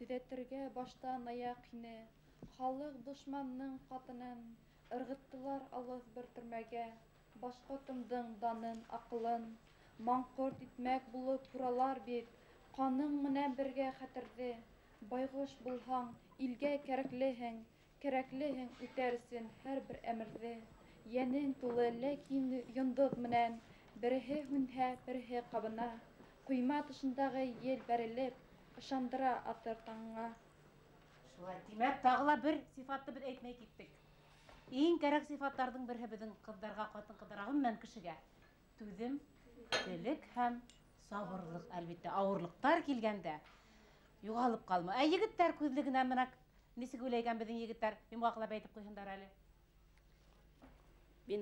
Төҙәтергә баштан аяҡ һине. Халыҡ дошманының ҡатынын ырғыттылар алыҫ бер төрмәгә. Башҡортомдоң данын, аҡылын маңҡорт итмәк булып һуралар бит. Ҡаның менән бергә хәтерҙе. Байғош булһаң, илгә кәрәклеһең, кәрәклеһең үтәр өсөн һәр бер әмерҙе. Йәнең тулы, ләкин йондоҙ менән береһе һүнһә, береһе ҡабына. Ҡойма тышындағы ел бәрелеп, ышандыра атыр таңыңа. Шулай, тимәк, тағы ла бер сифатты беҙ әйтмәй киттек. Иң кәрәк сифаттарҙың береһе беҙҙең ҡыҙҙарға, ҡатын-ҡыҙҙарға, ғөмүмән кешегә. Түҙем, телек һәм сабырлыҡ, әлбиттә, ауырлыҡтар килгәндә юғалып ҡалма. Ә егеттәр күҙлегенән менә нисек уйлай икән беҙҙең егеттәр? Йомғаҡлап әйтеп ҡуйһындар әле. Мин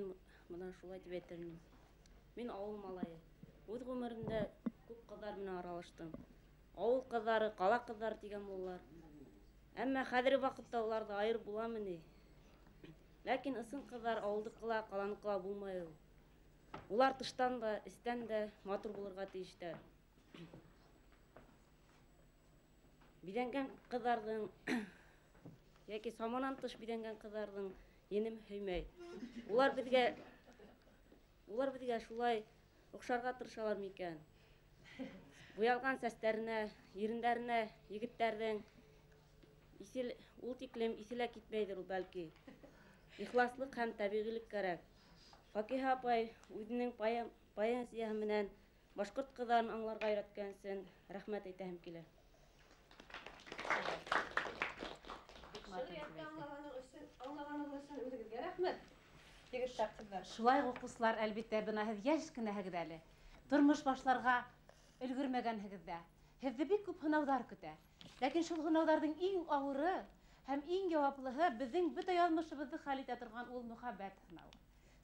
бына шулай тип әйтер инем. Мин ауыл малайы. Үҙ ғүмеремдә күп ҡыҙҙар менән аралаштым. Ауыл ҡыҙҙары, ҡала ҡыҙҙары тигән булалар. Әммә хәҙерге ваҡытта уларҙы айырып буламы ни? Ләкин ысын ҡыҙҙар ауылдыҡы ла, ҡаланыҡы ла булмай ул. Улар тыштан да, эстән дә матур булырға тейештәр. Биҙәнгән ҡыҙҙарҙың йәки саманан тыш биҙәнгән ҡыҙҙарҙың енем һөймәй. Улар беҙгә шулай оҡшарға тырышалар микән? Буялған сәстәренә, ирендәренә егеттәрҙең ул тиклем иҫе лә китмәйҙер ул бәлки. Ихласлыҡ һәм тәбиғилек кәрәк. Фаҡиһа апай үҙенең поэзияһы менән башҡорт ҡыҙҙарын аңларға өйрәткән өсөн рәхмәт әйтәһем килә. Шиғриәтте аңлағанығыҙ өсөн үҙегеҙгә рәхмәт, егеттәр, ҡыҙҙар. Шулай уҡыусылар, әлбиттә, бына һеҙ йәш кенәһегеҙ әле. Тормош башларға өлгөрмәгәнһегеҙ ҙә. Һеҙҙе бик күп һынауҙар көтә. Ләкин шул һынауҙарҙың иң ауыры һәм иң яуаплыһы беҙҙең бөтә яҙмышыбыҙҙы хәл итә торған ул мөхәббәт һынауы.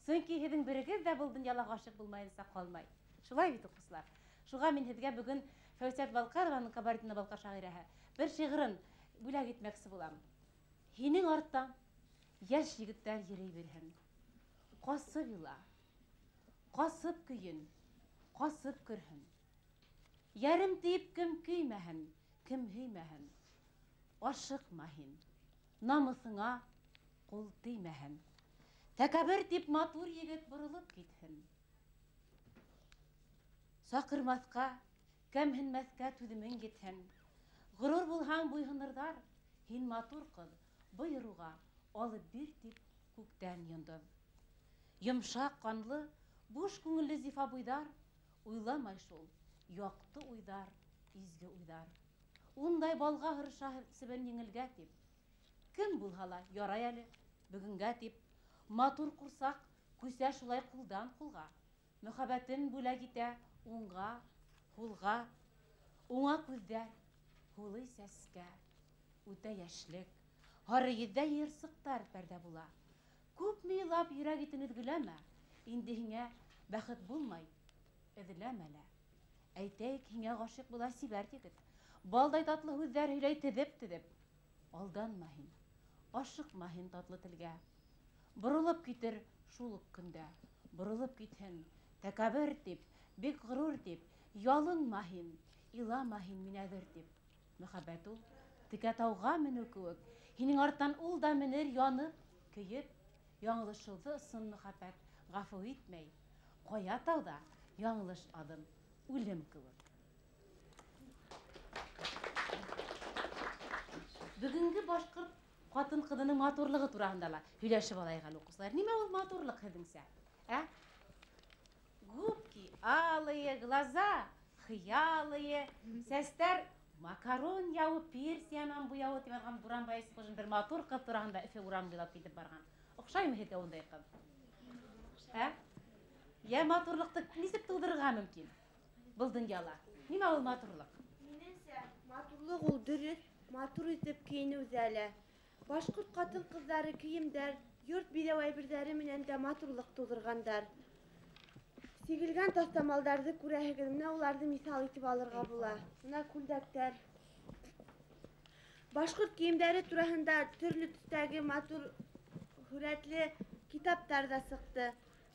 Сөнки һеҙҙең берегеҙ ҙә был донъяла ғашиҡ булмайынса ҡалмай. Шулай бит, уҡыусылар. Шуға мин һеҙгә бөгөн Фәүсәт Балҡарованың Кабардино-Балҡар шағирәһе бер шиғырын бүләк итмәксе булам. Һинең арттан йәш егеттәр йөрөй бирһен. Ҡасып ила, ҡасып көйөн, ҡасып көрһөн. Йәрем тиеп кем көймәһен, кем һөймәһен. Ашыҡма һин, намыҫыңа ҡул теймәһен. Тәкәббер тип матур егет боролоп китһен. Саҡырмаҫҡа, кәмһенмәҫкә түҙемең етһен. Ғорур булһаң буйһынырҙар, һин матур ҡыҙ, бойороуға алып бир тип күктән йондоҙ. Йомшаҡ ҡанлы, буш күңелле зифа буйҙар, уйламай шул, яҡты уйҙар, изге уйҙар. Ундай балға һырыша себен еңелгә тип. Кем булһа ла ярай әле, бөгөнгә тип. Матур ҡурсаҡ күсә шулай ҡулдан ҡулға. Мөхәббәтен бүләк итә уңға, һулға. Уңа күҙҙәр, һулый сәскә. Үтә йәшлек, һары йөҙҙә йыйырсыҡтар пәрҙә була. Күпме илап йөрәк итен өҙгөләмә, инде һиңә бәхет булмай, эҙләмә лә. Әйтәйек, һиңә ғашиҡ була сибәр егет. Балдай татлы һүҙҙәр һөйләй теҙеп-теҙеп. Алданма һин, ашыҡма һин татлы телгә. Боролоп китер шул уҡ көндә. Боролоп китһен, тәкәббер тип, бик ғорур тип, ялынма һин, илама һин мин әҙер тип. Мөхәббәт ул текә тауға менеү кеүек. Һинең арттан ул да менер янып, көйөп. Яңылышыуҙы ысын мөхәббәт ғәфү итмәй. Ҡая тауҙа яңылыш аҙым үлем кеүек. Бөгөнгө башҡорт ҡатын-ҡыҙының матурлығы тураһында ла һөйләшеп алайыҡ әле, уҡыусылар. Нимә ул матурлыҡ һеҙҙеңсә? Ә? Губки алые, глаза хыялые, сәстәр макарон яуы, персиянан буяуы тип яҙған Буранбай Исҡужин бер матур ҡыҙ тураһында Өфө урам буйлап китеп барған. Оҡшаймы һеҙгә ундай ҡыҙ? Ә? Йә матурлыҡты нисек тыуҙырырға мөмкин был донъяла? Нимә ул матурлыҡ? Минеңсә, матурлыҡ ул дөрөҫ, матур итеп кейенеүҙә лә. Башҡорт ҡатын-ҡыҙҙары кейемдәр, йорт биҙәү әйберҙәре менән дә матурлыҡ тыуҙырғандар. Сигелгән таҫтамалдарҙы күрәһегеҙ, менә уларҙы миҫал итеп алырға була. Бына күлдәктәр. Башҡорт кейемдәре тураһында төрлө төҫтәге матур һүрәтле китаптар ҙа сыҡты.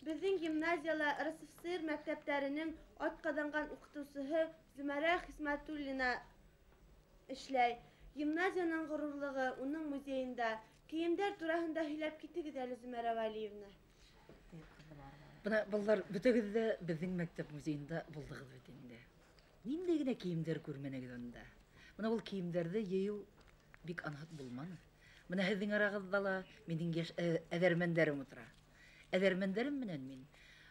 Беҙҙең гимназияла РСФСР мәктәптәренең атҡаҙанған уҡытыусыһы Зөмәрә Хисмәтуллина эшләй. Гимназияның ғорурлығы уның музейында. Кейемдәр тураһында һөйләп китегеҙ әле, Зөмәрә Вәлиевна. Бына, балалар, бөтәгеҙ ҙә беҙҙең мәктәп музейында булдығыҙ бит инде. Ниндәй генә кейемдәр күрмәнегеҙ унда. Бына ул кейемдәрҙе йыйыу бик анһат булманы. Бына һеҙҙең арағыҙҙа ла минең йәш әҙәрмәндәрем ултыра. Әҙәрмәндәрем менән мин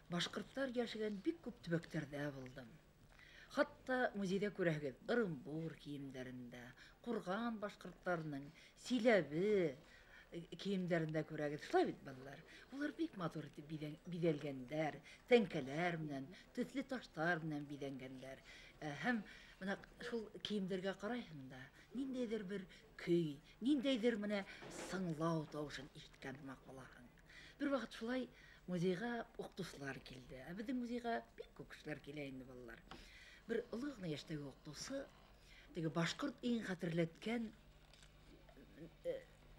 башҡорттар йәшәгән бик күп төбәктәрҙә булдым. Хатта музейҙа күрәһегеҙ Ырымбур кейемдәрендә, Ҡурған башҡорттарының Силәбе кейемдәрендә күрәгеҙ. Шулай бит, балалар? Улар бик матур итеп биҙәлгәндәр, тәңкәләр менән, төҫлө таштар менән биҙәнгәндәр. Һәм бына шул кейемдәргә ҡарайһың да, ниндәйҙер бер көй, ниндәйҙер менә сыңлау тауышын ишеткән һымаҡ булаһың. Бер ваҡыт шулай музейға уҡытыусылар килде. Ә беҙҙең музейға бик күп кешеләр килә инде, балалар. Бер оло ғына йәштәге уҡытыусы теге башҡорт иң хәтерләткән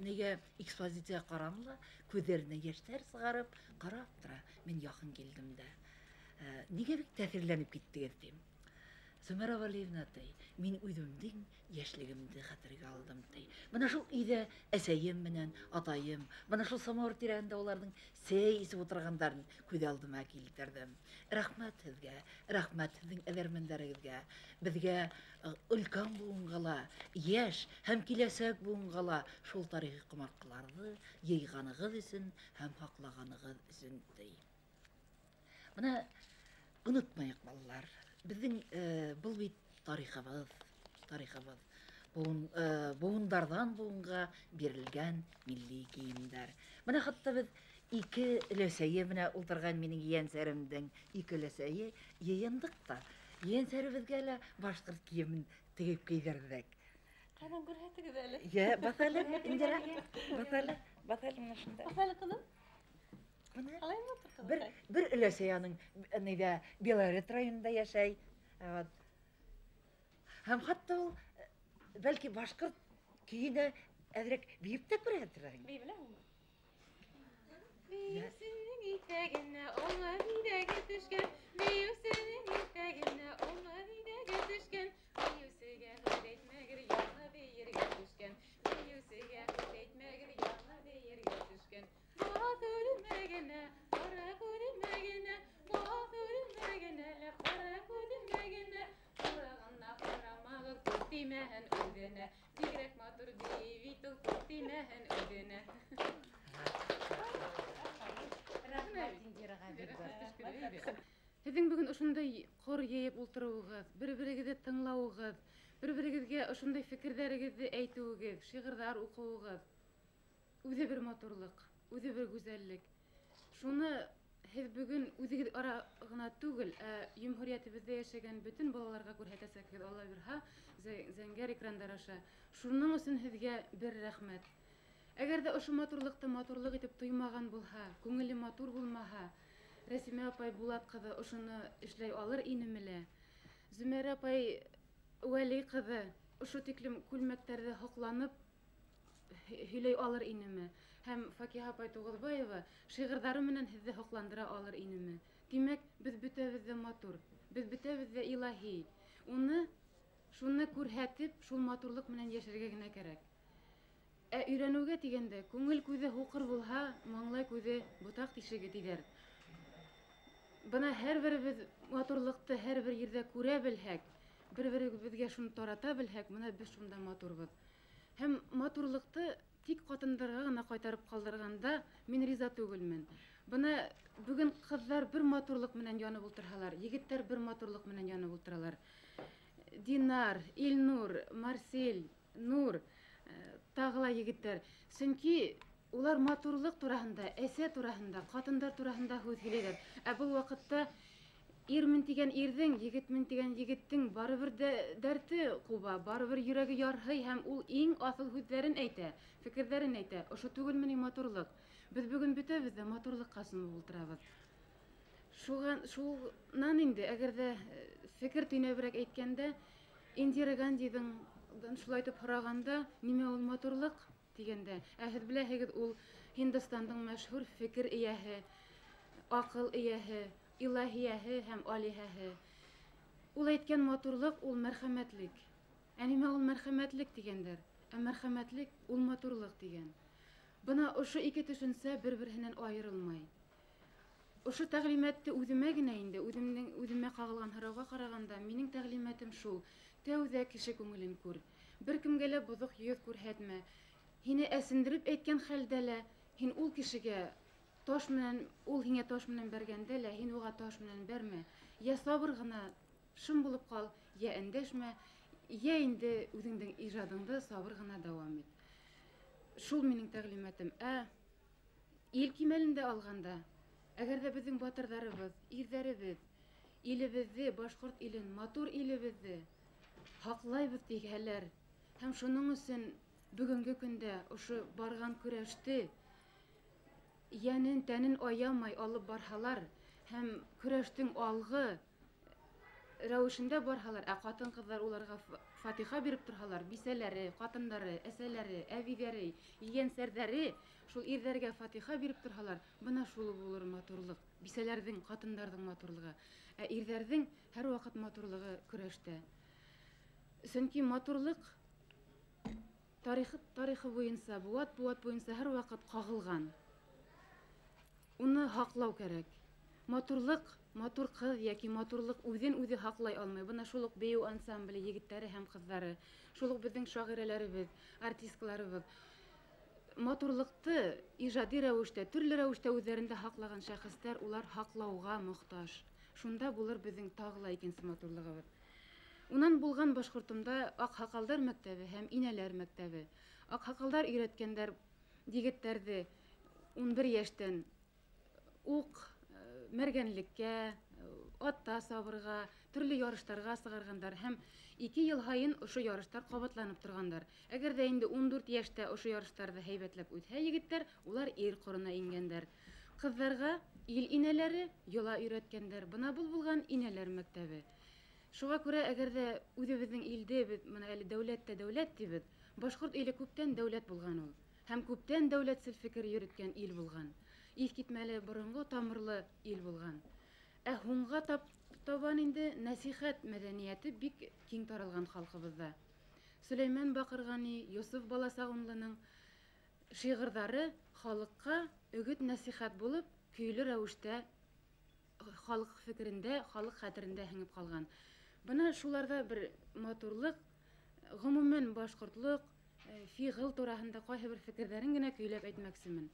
нигә экспозицияға ҡараны ла, күҙҙәренән йәштәр сығарып ҡарап тора. Мин яҡын килдем дә. Нигә бик тәьҫирләнеп киттегеҙ тим. Зөмәрә Вәлиевна ти, мин үҙемдең йәшлегемде хәтергә алдым ти. Бына шул өйҙә әсәйем менән атайым, бына шул самауыр тирәһендә уларҙың сәй эсеп ултырғандарын күҙ алдыма килтерҙем. Рәхмәт һеҙгә, рәхмәт һеҙҙең әҙәрмәндәрегеҙгә. Беҙгә өлкән быуынға ла, йәш һәм киләсәк быуынға ла шул тарихи ҡомартҡыларҙы йыйғанығыҙ өсөн һәм һаҡлағанығыҙ өсөн ти. Бына онотмайыҡ, балалар. Беҙҙең был бит тарихыбыҙ, тарихыбыҙ. Быуындарҙан быуынға бирелгән милли кейемдәр. Бына хатта беҙ ике өләсәйе менә ултырған минең ейәнсәремдең ике өләсәйе йыйындыҡ та. Ейәнсәребеҙгә лә башҡорт кейемен тегеп кейҙерҙек. Ҡайҙан күрһәтегеҙ әле? Йә, баҫ әле, Индира, баҫ әле, баҫ әле менә шунда. Баҫ әле, ҡыҙым. Бына Ҡалай матур ҡыҙым. Бер өләсәй аның нейҙә Белорет районында йәшәй. Вот. Һәм хатта ул бәлки башҡорт көйөнә әҙерәк бейеп тә күрһәтер. Бейей беләһеңме? Бейеүсенең итәгенә алма биҙәге төшкән, бейеүсенең итәгенә алма биҙәге төшкән, бейеүсегә һүҙ әйтмәгеҙ, яңы бейергә төшкән, бейеүсегә һүҙ әйтмәгеҙ, яңы бейергә төшкән. Баҫ үҙемә генә, ҡара күҙемә генә, баҫ үҙемә генә лә, ҡара күҙемә генә, ҡарағына ҡарамағыҙ, күҙ теймәһен үҙенә, бигерәк матур бейей бит ул, күҙ теймәһен үҙенә. Рәхмәт Индираға бик ҙур. Һеҙҙең бөгөн ошондай ҡор йыйып ултырыуығыҙ, бер-берегеҙҙе тыңлауығыҙ, бер-берегеҙгә ошондай фекерҙәрегеҙҙе әйтеүегеҙ, шиғырҙар уҡыуығыҙ үҙе бер матурлыҡ, үҙе бер гүзәллек. Шуны һеҙ бөгөн үҙегеҙ ара ғына түгел, ә йөмһүриәтебеҙҙә йәшәгән бөтөн балаларға күрһәтәсәкһегеҙ, Алла бирһә, зәңгәр экрандар аша. Шуның өсөн һеҙгә бер рәхмәт. Әгәр ҙә ошо матурлыҡты матурлыҡ итеп тоймаған булһа, күңеле матур булмаһа, Рәсимә апай Булат ҡыҙы ошоно эшләй алыр инеме лә? Зөмәрә апай Вәли ҡыҙы ошо тиклем күлмәктәрҙе һоҡланып һөйләй алыр инеме? Һәм Факиһа апай Туғыҙбаева шиғырҙары менән һеҙҙе һоҡландыра алыр инеме? Тимәк, беҙ бөтәбеҙ ҙә матур, беҙ бөтәбеҙ ҙә илаһи. Уны шуны күрһәтеп, шул матурлыҡ менән йәшәргә генә кәрәк. Ә өйрәнеүгә тигәндә, күңел күҙе һуҡыр булһа, маңлай күҙе ботаҡ тишеге тиҙәр. Бына һәр беребеҙ матурлыҡты һәр бер ерҙә күрә белһәк, бер-беребеҙгә шуны тарата белһәк, бына беҙ шунда матурбыҙ. Һәм матурлыҡты тик ҡатындарға ғына ҡайтарып ҡалдырғанда мин риза түгелмен. Бына бөгөн ҡыҙҙар бер матурлыҡ менән янып ултырһалар, егеттәр бер матурлыҡ менән янып ултыралар. Динар, Илнур, Марсель, Нур, тағы ла егеттәр. Сөнки улар матурлыҡ тураһында, әсә тураһында, ҡатындар тураһында һүҙ һөйләйҙәр. Ә был ваҡытта ирмен тигән ирҙең, егетмен тигән егеттең барыбер дәрте ҡуба, барыбер йөрәге ярһый һәм ул иң аҫыл һүҙҙәрен әйтә, фекерҙәрен әйтә. Ошо түгелме ни матурлыҡ? Беҙ бөгөн бөтәбеҙ ҙә матурлыҡҡа сумып ултырабыҙ. Шунан инде, әгәр ҙә фекер төйнәберәк әйткәндә, Индира Гандиҙың шулай итеп һорағанда, нимә ул матурлыҡ тигәндә, ә һеҙ беләһегеҙ, ул Һиндостандың мәшһүр фекер эйәһе, аҡыл эйәһе, илаһияһе һәм алиһәһе. Ул әйткән матурлыҡ ул мәрхәмәтлек. Ә нимә ул мәрхәмәтлек тигәндәр? Ә мәрхәмәтлек ул матурлыҡ тигән. Бына ошо ике төшөнсә бер-береһенән айырылмай. Ошо тәғлимәтте үҙемә генә инде, үҙемдең үҙемә ҡағылған һорауға ҡарағанда, минең тәғлимәтем шул: тәүҙә кеше күңелен күр. Бер кемгә лә боҙоҡ йөҙ күрһәтмә. Һине әсендереп әйткән хәлдә лә, һин ул кешегә таш менән, ул һиңә таш менән бәргәндә лә, һин уға таш менән бәрмә. Йә сабыр ғына шым булып ҡал, йә эндәшмә, йә инде үҙеңдең ижадыңды сабыр ғына дауам ит. Шул минең тәғлимәтем. Ә ил кимәлендә алғанда, әгәр ҙә беҙҙең батырҙарыбыҙ, ирҙәребеҙ илебеҙҙе, башҡорт илен, матур илебеҙҙе һаҡлайбыҙ тиһәләр, һәм шуның өсөн бөгөнгө көндә ошо барған көрәште йәнен, тәнен аямай алып барһалар, һәм көрәштең алғы рәүешендә барһалар, ә ҡатын-ҡыҙҙар уларға фатиха биреп торһалар, бисәләре, ҡатындары, әсәләре, әбейҙәре, ейәнсәрҙәре шул ирҙәргә фатиха биреп торһалар, бына шул булыр матурлыҡ. Бисәләрҙең, ҡатындарҙың матурлығы. Ә ирҙәрҙең һәр ваҡыт матурлығы көрәштә. Сөнки матурлыҡ тарихы буйынса, быуат буйынса һәр ваҡыт ҡағылған. Уны һаҡлау кәрәк. Матурлыҡ, матур ҡыҙ йәки матурлыҡ үҙен үҙе һаҡлай алмай. Бына шул уҡ бейеү ансамбле егеттәре һәм ҡыҙҙары, шул уҡ беҙҙең шағирәләребеҙ, артисткаларыбыҙ матурлыҡты ижади рәүештә, төрлө рәүештә үҙҙәрендә һаҡлаған шәхестәр, улар һаҡлауға мохтаж. Шунда булыр беҙҙең тағы ла икенсе матурлығыбыҙ. Унан булған Башҡортомда Аҡһаҡалдар мәктәбе һәм Инәләр мәктәбе. Аҡһаҡалдар өйрәткәндәр егеттәрҙе 11 йәштән уҡ мәргәнлеккә, атта сабырға, төрлө ярыштарға сығарғандар һәм 2 йыл һайын ошо ярыштар ҡабатланып торғандар. Әгәр ҙә инде 14 йәштә ошо ярыштарҙы һәйбәтләп үтһә егеттәр, улар ир ҡорона ингәндәр. Ҡыҙҙарға ил инәләре йола өйрәткәндәр. Бына был булған Инәләр мәктәбе. Шуға күрә, әгәр ҙә үҙебеҙҙең илде беҙ бына әле дәүләт тә дәүләт тибеҙ, башҡорт иле күптән дәүләт булған ул. Һәм күптән дәүләтсел фекер йөрөткән ил булған. Иҫ китмәле боронғо тамырлы ил булған. Ә һуңға табан инде нәсихәт мәҙәниәте бик киң таралған халҡыбыҙҙа. Сөләймән Баҡырғани, Йософ Баласағунлының шиғырҙары халыҡҡа өгөт нәсихәт булып, көйлө рәүештә халыҡ фекерендә, халыҡ хәтерендә һеңеп ҡалған. Бына шуларҙа бер матурлыҡ, ғөмүмән башҡортлоҡ, фиғыл тураһында ҡайһы бер фекерҙәрен генә көйләп әйтмәксемен.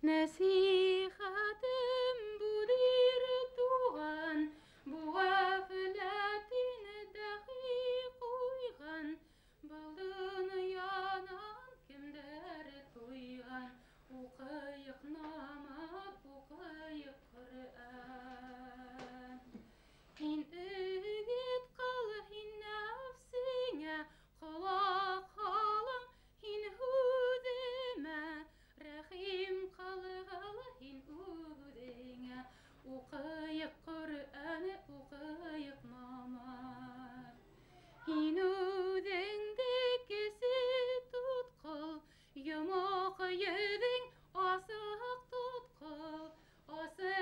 Нәсихәтем бүлер туған, буға фләтин дәхи ҡуйған, был донъянан кемдәр туйған, уҡыйыҡ намаҙ, уҡыйыҡ Ҡөрьән. Һин өгөт ҡыл, һин нәфсеңә ҡолаҡ һалың, һин һүҙемә рәхим ҡылғыл, һин үҙеңә. Уҡыйыҡ Ҡөрьән, уҡыйыҡ намаҙ. Һин үҙеңде кесе тотҡол, йомоҡ йөҙөң асыҡ тотҡол, асы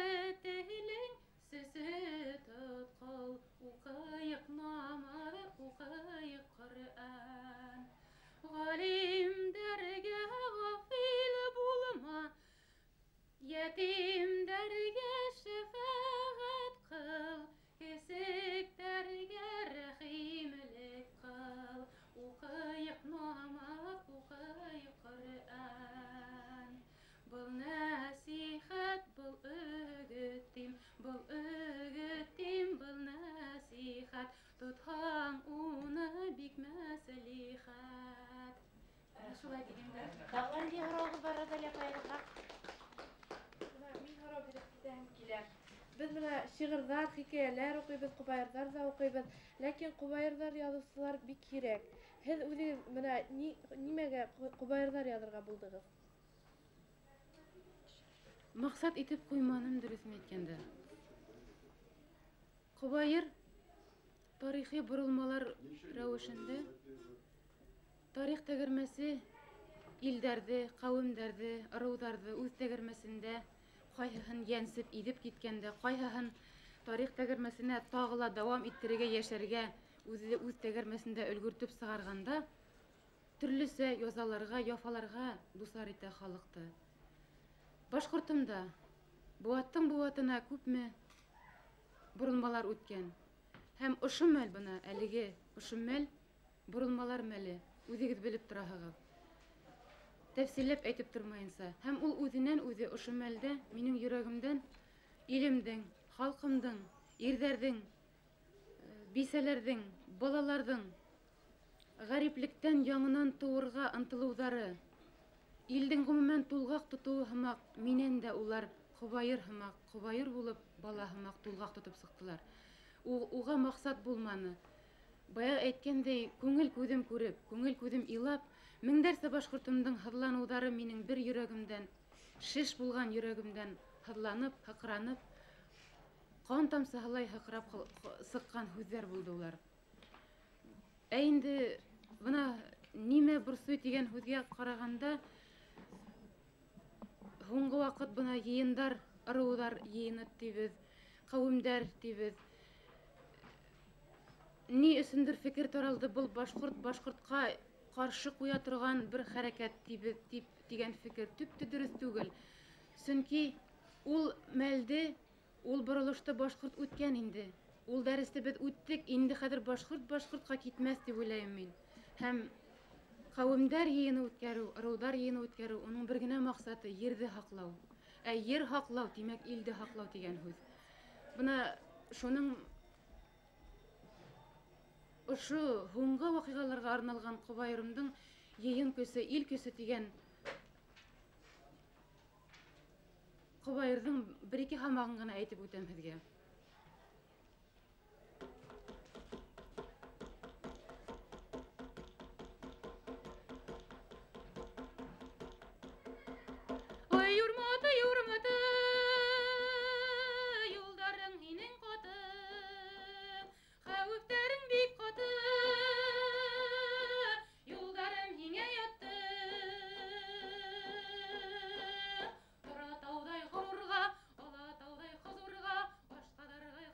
телең сөсө тотҡол. Уҡыйыҡ намаҙ, уҡыйыҡ Ҡөрьән. Ғалимдәргә ғафил булма, йәтимдәргә шәфәғәт ҡыл, кесектәргә рәхимлек ҡыл. Уҡыйыҡ намаҙ, уҡыйыҡ Ҡөрьән. Был нәсихәт, был өгөт тим, был өгөт тим, был нәсихәт. Тотһаң уны бик мәслихәт. Шулай тигәндә. Тағы ниндәй һорауығыҙ бар, Розалия апайығыҙға? Бына мин һорау биреп китәһем килә. Беҙ бына шиғырҙар, хикәйәләр уҡыйбыҙ, ҡобайырҙар ҙа уҡыйбыҙ. Ләкин ҡобайырҙар яҙыусылар бик һирәк. Һеҙ үҙегеҙ бына нимәгә ҡобайырҙар яҙырға булдығыҙ? Маҡсат итеп ҡуйманым, дөрөҫөн әйткәндә. Ҡобайыр тарихи боролмалар рәүешендә тарих тәгәрмәсе илдәрҙе, ҡәүемдәрҙе, ырыуҙарҙы үҙ тәгәрмәсендә ҡайһыһын йәнсеп иҙеп киткәндә, ҡайһыһын тарих тәгәрмәсенә тағы ла дауам иттерергә, йәшәргә үҙе үҙ тәгәрмәсендә өлгөртөп сығарғанда төрлөсә язаларға, яфаларға дусар итә халыҡты. Башҡортомда быуаттың быуатына күпме боролмалар үткән. Һәм ошо мәл бына әлеге ошо мәл боролмалар мәле, үҙегеҙ белеп тораһығыҙ. Тәфсилләп әйтеп тормайынса. Һәм ул үҙенән үҙе ошо мәлдә минең йөрәгемдән илемдең, халҡымдың, ирҙәрҙең, бисәләрҙең, балаларҙың ғәриплектән яңынан тыуырға ынтылыуҙары, илдең ғөмүмән тулғаҡ тотоуы һымаҡ, минән дә улар ҡобайыр һымаҡ, ҡобайыр булып бала һымаҡ тулғаҡ тотоп сыҡтылар. Уға маҡсат булманы. Бая әйткәндәй, күңел күҙем күреп, күңел күҙем илап, меңдәрсә башҡортомдоң һыҙланыуҙары минең бер йөрәгемдән, шеш булған йөрәгемдән һыҙланып, һыҡранып, ҡан тамсыһылай һыҡрап сыҡҡан һүҙҙәр булды улар. Ә инде бына нимә борсой тигән һүҙгә ҡарағанда, һуңғы ваҡыт бына йыйындар, ырыуҙар йыйыны тибеҙ, ҡәүемдәр тибеҙ. Ни өсөндөр фекер таралды, был башҡорт башҡортҡа ҡаршы ҡуя торған бер хәрәкәт тибеҙ тип тигән фекер төптө дөрөҫ түгел. Сөнки ул мәлде, ул боролошто башҡорт үткән инде. Ул дәресте беҙ үттек, инде хәҙер башҡорт башҡортҡа китмәҫ тип уйлайым мин. Һәм ҡәүемдәр йыйыны үткәреү, ырыуҙар йыйыны үткәреү, уның бер генә маҡсаты ерҙе һаҡлау. Ә ер һаҡлау, тимәк, илде һаҡлау тигән һүҙ. Бына шуның ошо һуңғы ваҡиғаларға арналған ҡобайырымдың йыйын көсө, ил көсө тигән ҡобайырҙың бер-ике һамағын ғына әйтеп үтәм һеҙгә. Ой, юрматы, юрматы, юлдарың һинең ҡаты, хәүефтәрең бик ҡаты, юлдарым һиңә ятты. Тора тауҙай ғорурға, ала тауҙай хозурға, башҡаларғай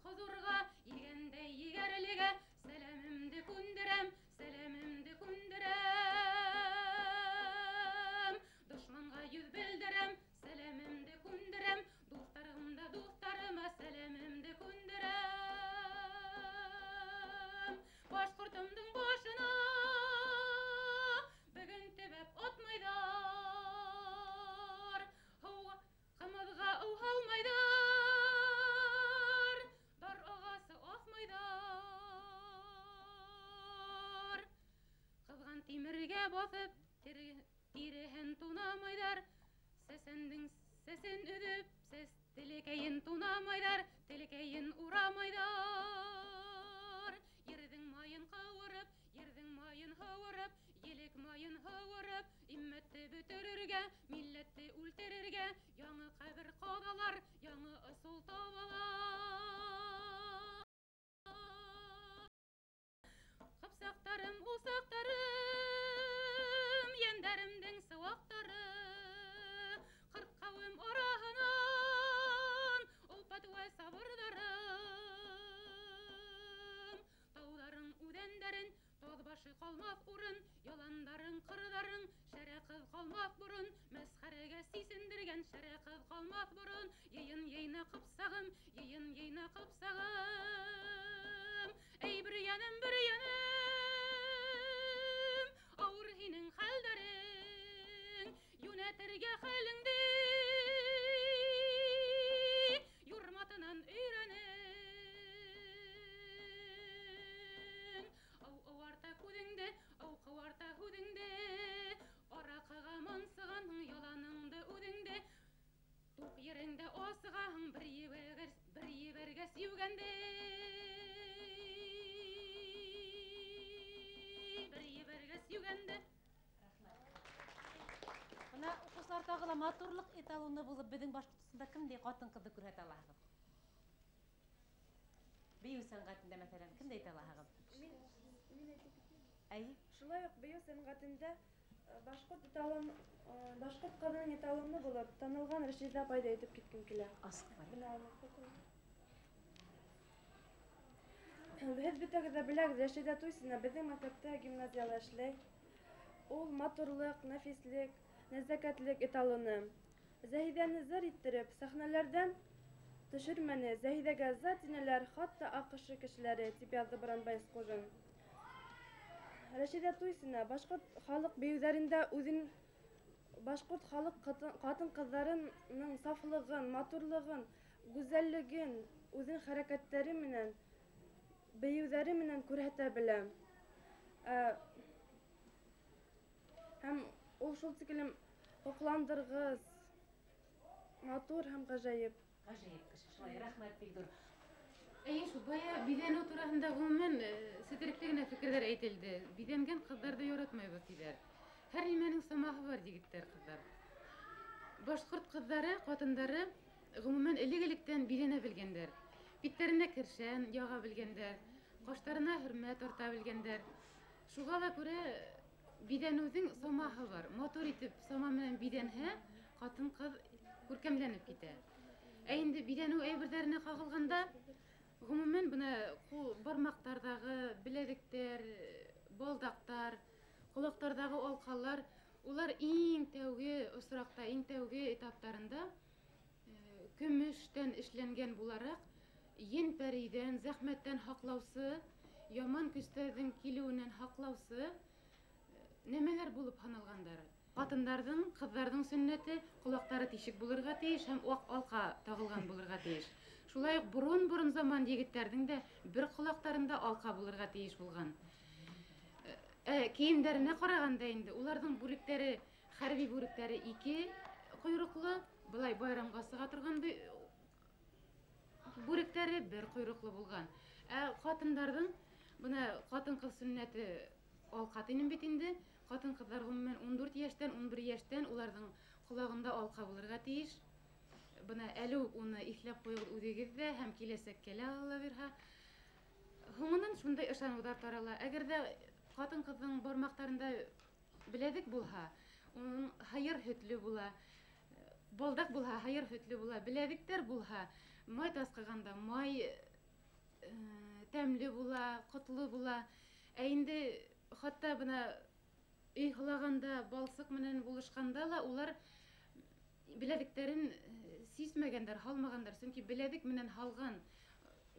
хозурға, егәндәй егәрлегә, сәләмемде күндерәм, сәләмемде күндерәм. Дошманға йөҙ белдерәм, сәләмемде күндерәм, дуҫтарым да дуҫтарыма сәләмемде күндерәм. Башҡортомдоң башына бөгөн төбәп атмайҙар, һыуға ҡымыҙға ыу һалмайҙар, дар ағасы аҫмайҙар. Ҡыҙған тимергә баҫып, тиреһен тунамайҙар, сәсәндең сәсен өҙөп, сәс телекәйен тунамайҙар, телекәйен урамайҙар. Ерҙең майын ҡауырып, ерҙең майын һауырып, елек майын һауырып, иммәтте бөтөрөргә, милләтте үлтерергә, яңы ҡәбер ҡаҙалар, яңы ысул табалар. Ҡыпсаҡтарым, усаҡтарым, йәндәремдең сыуаҡтары, ҡырҡ ҡәүем араһынан олпат вә сабырҙарым. Тауҙарың, үҙәндәрен, таҙ башы ҡалмаҫ урын, яландарың, ҡырҙарың, шәрә ҡыҙ ҡалмаҫ борон, мәсхәрәгә сисендергән шәрә ҡыҙ ҡалмаҫ борон. Йыйын йыйна ҡыпсағым, йыйын йыйна ҡыпсағым. Эй, бер йәнем, бер йәнем, ауыр һинең хәлдәрең, йүнәтергә хәлеңде юрматынан өйрәнең. Ау ыуарта күҙеңде, ау ҡыуарта һүҙеңде, араҡыға мансығанһың, яланыңды үҙеңде, туҡ ереңдә асығаһың, бер ебәргәс йүгәнде. Бер ебәргәс йүгәнде. Бына уҡыусылар, тағы ла матурлыҡ эталоны булып беҙҙең Башҡортостанда кемдәй ҡатын-ҡыҙҙы күрһәтә алаһығыҙ? Бейеү сәнғәтендә, мәҫәлән, кемде әйтә алаһығыҙ? Мин әйтеп китәм. Әйе. Шулай уҡ бейеү сәнғәтендә башҡорт эталон, башҡорт ҡыҙының эталоны булып танылған Рәшиҙә апайҙы әйтеп киткем килә. Асыҡ бар. Бына аны. Һеҙ бөтәгеҙ ҙә беләгеҙ, Рәшиҙә Туйсина беҙҙең мәктәптә гимназияла эшләй. Ул матурлыҡ, нәфислек, нәзәкәтлек эталоны. Зәһиҙәне зыр иттереп, сәхнәләрҙән төшөрмәне, Зәһиҙәгә зат инәләр, хатта АҠШ кешеләре, тип яҙҙы Буранбай Исҡужин. Рәшиҙә Туйсина башҡорт халыҡ бейеүҙәрендә үҙен башҡорт халыҡ ҡатын-ҡыҙҙарының сафлығын, матурлығын, гүзәллеген үҙенең хәрәкәттәре менән, бейеүҙәре менән күрһәтә белә. Һәм ул шул тиклем һоҡландырғыс, матур һәм ғәжәйеп. Ғәжәйеп кеше, шулай, рәхмәт, бик ҙур. Эйе, шул бая биҙәнеү тураһында ғөмүмән сетерекле генә фекерҙәр әйтелде. Биҙәнгән ҡыҙҙарҙы яратмайбыҙ тиҙәр. Һәр нимәнең самаһы бар, егеттәр, ҡыҙҙар. Башҡорт ҡыҙҙары, ҡатындары ғөмүмән элек-электән биҙәнә белгәндәр. Биттәренә кершән яға белгәндәр, ҡаштарына һөрмә тарта белгәндәр. Шуға ла күрә биҙәнеүҙең самаһы бар. Матур итеп сама менән биҙәнһә, ҡатын-ҡыҙ күркәмләнеп китә. Ә инде биҙәнеү әйберҙәренә ҡағылғанда, ғөмүмән бына ҡул бармаҡтарҙағы беләҙектәр, балдаҡтар, ҡолаҡтарҙағы алҡалар, улар иң тәүге осраҡта, иң тәүге этаптарында көмөштән эшләнгән булараҡ, ен-пәрейҙән, зәхмәттән һаҡлаусы, яман көстәрҙең килеүенән һаҡлаусы нәмәләр булып һаналғандар. Ҡатындарҙың, ҡыҙҙарҙың сөннәте ҡолаҡтары тишек булырға тейеш һәм аҡ алҡа тағылған булырға тейеш. Шулай уҡ борон-борон заман егеттәрҙең дә бер ҡолаҡтарында алҡа булырға тейеш булған. Кейемдәренә ҡарағанда инде уларҙың бүректәре, хәрби бүректәре ике ҡойроҡло, былай байрамға сыға торған бүректәре бер ҡойроҡло булған. Ҡатындарҙың, бына ҡатын-ҡыҙ сөннәте алҡа тинем бит инде, ҡатын-ҡыҙҙар ғөмүмән 14 йәштән, 11 йәштән уларҙың ҡолағында алҡа булырға тейеш. Бына әле үк уны иҫләп ҡуйығыҙ үҙегеҙ ҙә һәм киләсәккә лә Алла бирһә. Һуңынан шундай ышаныуҙар тарала. Әгәр ҙә ҡатын-ҡыҙҙың бармаҡтарында беләҙек булһа, уның һыйыр һөтлө була, балдаҡ булһа, һыйыр һөтлө була, беләҙектәр булһа, май тасҡығанда май тәмле була, ҡотло була. Ә инде хатта бына өй һылағанда, балсыҡ менән булышҡанда ла улар беләҙектәрен сисмәгәндәр, һалмағандар. Сөнки беләҙек менән һалған,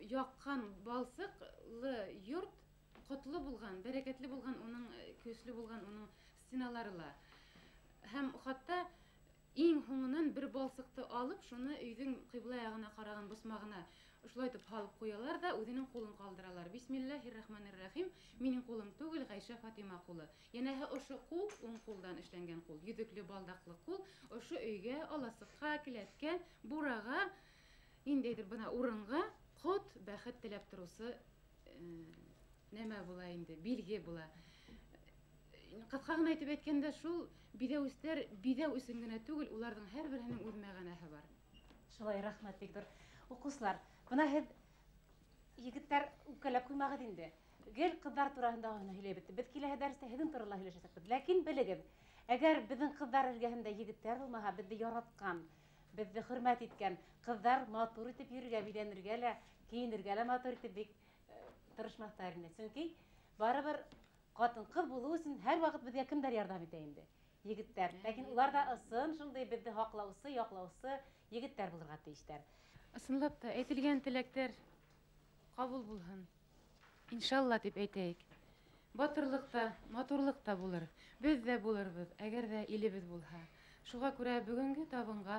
яҡҡан балсыҡлы йорт ҡотло булған, бәрәкәтле булған, уның көслө булған, уның стеналары ла. Һәм хатта иң һуңынан бер балсыҡты алып, шуны өйҙөң ҡибла яғына ҡараған босмағына ошолай итеп һалып ҡуялар ҙа үҙенең ҡулын ҡалдыралар. Бисмиллаһир-рахманир-рахим, минең ҡулым түгел, Ғәйшә Фатима ҡулы. Йәнәһе ошо ҡул, уң ҡулдан эшләнгән ҡул, йөҙөклө балдаҡлы ҡул, ошо өйгә, аласыҡҡа, келәткә, бураға, ниндәйҙер бына урынға ҡот, бәхет теләп тороусы нәмә була инде, билге була. Ҡыҫҡа ғына итеп әйткәндә, шул биҙәүестәр биҙәү өсөн генә түгел, уларҙың һәр береһенең үҙ мәғәнәһе бар. Шулай, рәхмәт, бик ҙур. Уҡыусылар, бына һеҙ егеттәр үпкәләп ҡуймағыҙ инде. Гел ҡыҙҙар тураһында ғына һөйләй бөттө. Беҙ киләһе дәрестә һеҙҙең турала һөйләшәсәкбеҙ. Ләкин белегеҙ, әгәр беҙҙең ҡыҙҙар эргәһендә егеттәр булмаһа, беҙҙе яратҡан, беҙҙе хөрмәт иткән ҡыҙҙар матур итеп йөрөргә, биҙәнергә лә, кейенергә лә матур итеп бик тырышмаҫтар ине. Сөнки барыбер ҡатын-ҡыҙ булыу өсөн һәр ваҡыт беҙгә кемдәр ярҙам итә инде? Егеттәр. Ләкин улар ҙа ысын шундай беҙҙе һаҡлаусы, яҡлаусы егеттәр булырға тейештәр. Ысынлап та әйтелгән теләктәр ҡабул булһын. Иншалла тип әйтәйек. Батырлыҡ та, матурлыҡ та булыр. Беҙ ҙә булырбыҙ, әгәр ҙә илебеҙ булһа. Шуға күрә бөгөнгө табынға,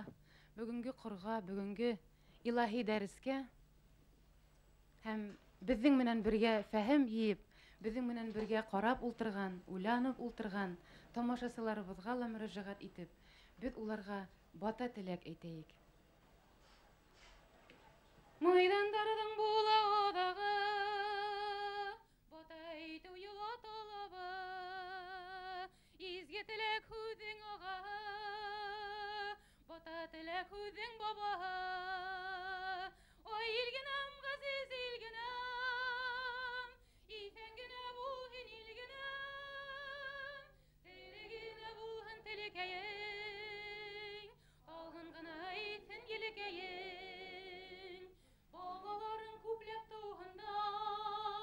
бөгөнгө ҡорға, бөгөнгө илаһи дәрескә һәм беҙҙең менән бергә фәһем йыйып, беҙҙең менән бергә ҡарап ултырған, уйланып ултырған тамашасыларыбыҙға ла мөрәжәғәт итеп, беҙ уларға бата теләк әйтәйек. Майҙандарҙың була аҙағы, бата әйтеү йола талабы, изге теләк һүҙең ағаһы, бата теләк һүҙең бабаһы. Ай, илгенәм, ғәзиз илгенәм, иҫән генә бул һин илгенәм, тере генә булһын телекәйең, талғын ғына әйтһен елекәйең. Балаларың күпләп тыуһындар,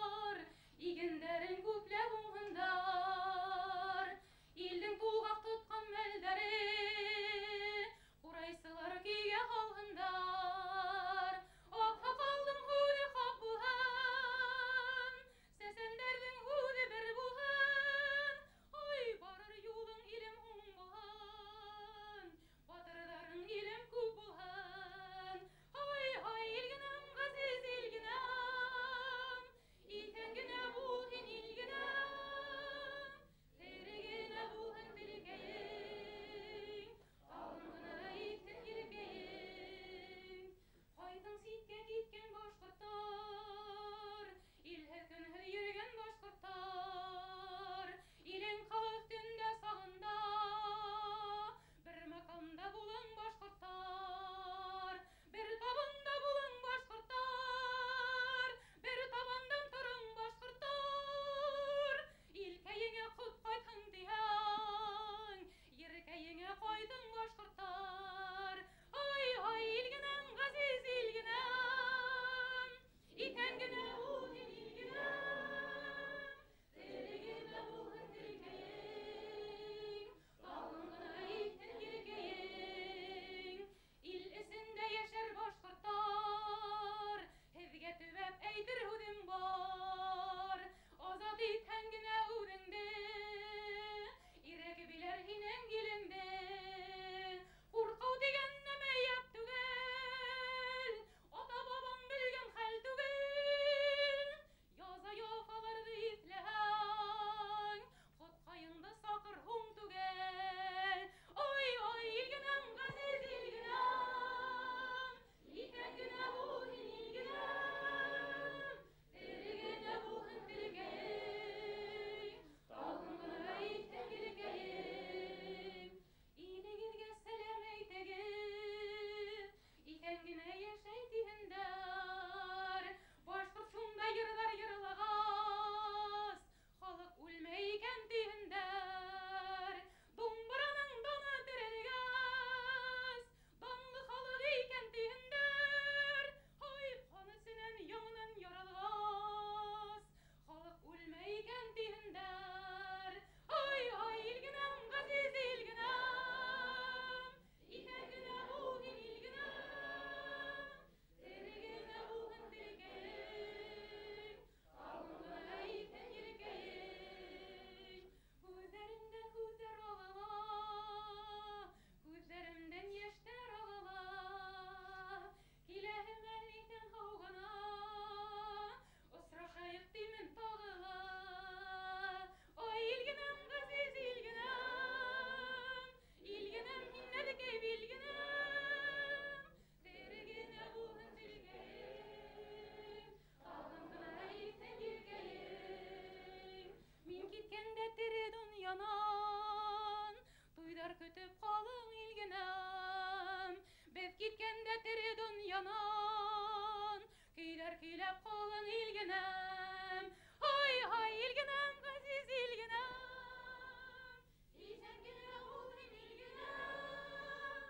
янан, көйләр көйләп ҡалын илгенәм. Ай-һай, илгенәм, ғәзиз илгенәм. Иҫән генә булһын илгенәм,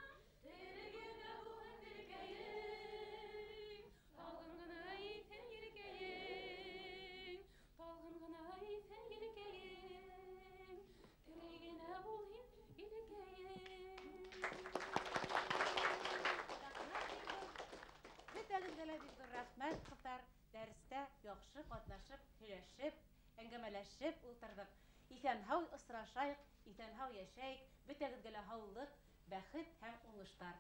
тере генә булһын телкәйең, талғын ғына итһен елкәйең, талғын ғына итһен елкәйең, тере генә булһын илкәйең. Бөтәгеҙгә лә бик ҙур рәхмәт, ҡыҙҙар. Дәрестә яҡшы ҡатнашып, һөйләшеп, әңгәмәләшеп ултырҙыҡ. Иҫән-һау осрашайыҡ, иҫән-һау йәшәйек. Бөтәгеҙгә лә һаулыҡ, бәхет һәм уңыштар.